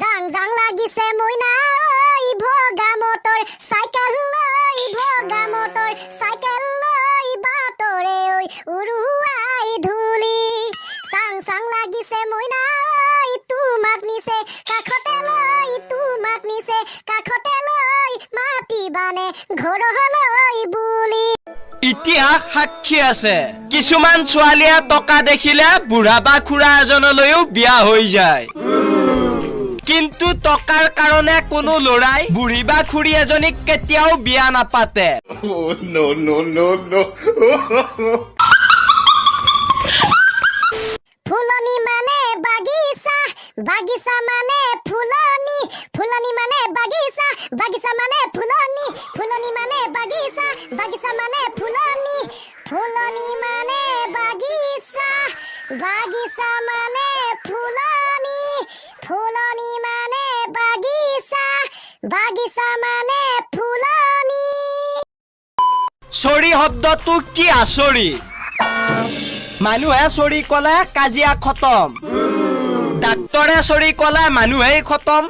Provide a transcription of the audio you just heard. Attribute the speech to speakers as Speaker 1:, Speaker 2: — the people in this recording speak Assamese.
Speaker 1: জাং জাং লাগিছে মইনা ঐ, ভগা মটৰ চাইকেল লৈ, ভগা মটৰ চাইকেল লৈ বাটৰে ঐ উৰুৱাই ধূলি। চাং চাং লাগিছে মইনা ঐ, তোমাক নিছে কাষতে লৈ, তোমাক নিছে কাষতে লৈ, মাতিবানে ঘৰলৈ বুলি।
Speaker 2: ইতিহাস সাক্ষী আছে, কিছুমান ছোৱালীয়ে টকা দেখিলে বুঢ়া বা খুৰা এজনলৈও বিয়া হৈ যায়। কিন্তু টকাৰ কাৰণে কোনো ল'ৰাই বুঢ়ী বা খুৰী এজনীক কেতিয়াও বিয়া নাপাতে।
Speaker 3: Oh, no, no, no, no.
Speaker 1: ফুলনি মানে বাগিচা, বাগিচা মানে ফুলনি, ফুলনি মানে বাগিচা, বাগিচা মানে ফুলনি, ফুলনি মানে বাগিচা, বাগিচা মানে ফুলনি, ফুলনি মানে বাগিচা, বাগিচা মানে ফুলনি, ফুলনি মানে বাগিচা, বাগিচা মানে ফুলনি।
Speaker 2: চৰি শব্দটো কি আচৰিত! মানুহে চৰি কলে কাজিয়া খতম, ডাক্তৰে চৰি কলে মানুহেই খতম।